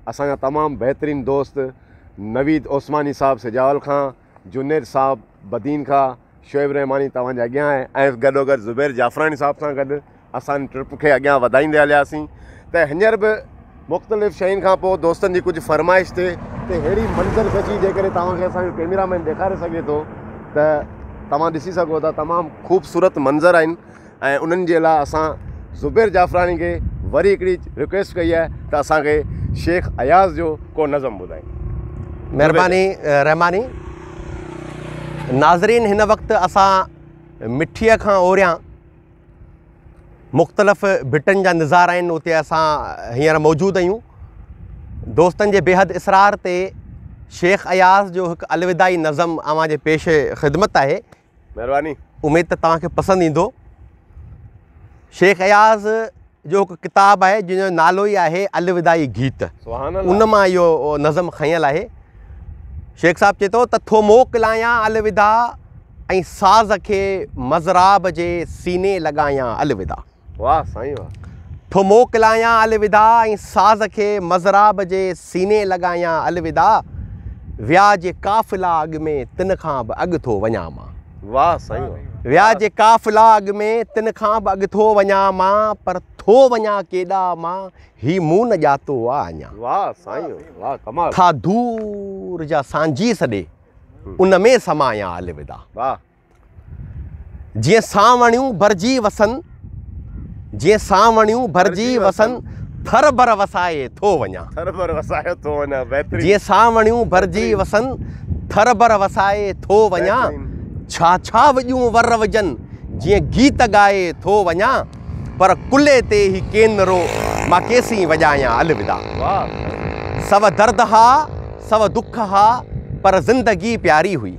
اسان جا تمام بهترين دوست نويد عثماني صاحب سجاول کان، جنيد صاحب بدين کان، شعيب رحماني توهان جي اڳيان آهي ۽ گڏوگڏ زبير جعفراڻي صاحب سان گڏ اسان ٽرپ کي اڳيان وڌائيندي هلياسين ته هينئر به مختلف شين کان پوء دوستن جي ڪجهه فرمائش تي ته ههڙي منظر ڪشي جيڪڏهن توهان کي اسان جو ڪيميرا مين ڏيکاري سگهي ٿو ته توهان ڏسي سگهو ٿا تمام خوبصورت منظر آهن ۽ انهن جي لاء اسان زبير جعفراڻي کي وري هڪڙي رڪويسٽ ڪئي آهي ته اسان کي شيخ اياز جو ڪو نظم ٻڌائين. مهرباني رحماني. ناظرين هن وقت اسان مٺيء کان اوريان مختلف ڀٽن جا نظارا آهن اتي اسان هينئر موجود آهيون دوستن جي بيحد اصرار تي شيخ اياز جو هڪ الوداعي نظم اوهان جي پيش خدمت آهي مهرباني. اميد ته توهان کي پسند ايندو. شيخ اياز جو هڪ ڪتاب آهي جنهن جو نالو ئي آهي الوداعي گيت. سبحان الله. ان مان اهو نظم کنيل آهي. شيخ صاحب چئي ٿو ته ٿو موڪلايان الوداع ۽ ساز کي مضراب جي سيني لڳايان الوداع. واه سائين واه. ٿو موڪلايان الوداع ۽ ساز کي مضراب جي سيني لڳايان الوداع ويا جي قافلا اڳ ۾ تن کان به اڳ ٿو وڃان مان. واه سائين واه. ويا جي قافلا اڳ ۾ تن کان به اڳ ٿو وڃان مان پر ٿو وڃان ڪيڏا مان هي مون نه ڄاتو آ اڃان. واه سائين واه ڪمال. ٿا دور جا سانجهي سڏي ان ۾ سمايان الوداع. واه. جيئن سانوڻيون ڀرجي وسن، جيئن سانوڻيون ڀرجي وسن، ٿر بر وسائي ٿو وڃان. ٿر بر وسائي ٿو وڃان، بهترين. جيئن سانوڻيون ڀرجي وسن، ٿر بر وسائي ٿو وڃان. ڇا ڇا وڄون ور وجهن، جيئن گيت ڳائي ٿو وڃان. پر ڪلهي تي هي ڪينرو، مان ڪيسين وڄايان الوداع. سو درد ها، سو دک ها، پر زندگي پياري هئي.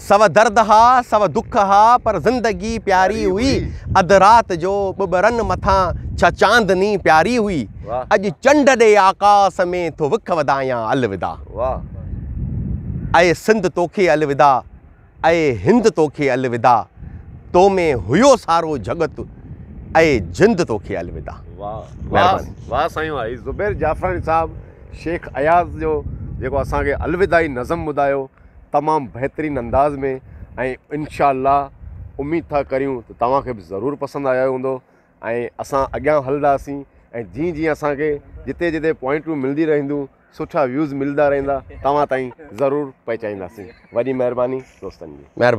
سو درد ها، سو دک ها، پر زندگي پياري هئي. اڌ رات جو ٻٻرن مٿان ڇا چاندني پياري هئي. اڄ چنڊ ڏي آڪاس ۾ ٿو وک وڌايان الوداع. اي سنڌ توکي الوداع، اي هند توکي الوداع، تو ۾ هيو سارو جڳت، اي جند توکي الوداع. مهرباني. واه سائين واه. هي زبير جعفراڻي صاحب شيخ اياز جو جيڪو اسان کي الوداعي نظم ٻڌايو. تمام بهترين انداز ۾ ۽ انشاء الله اميد ٿا ڪريون ته توهان کي به ضرور پسند آيو هوندو ۽ اسان اڳيان هلنداسين ۽ جيئن جيئن اسان کي جتي جتي پوائنٽون ملدي رهنديون سٺا ويوز ملدا رهندا توهان تائين ضرور پهچائينداسين وڏي مهرباني دوستن جي. مهرباني.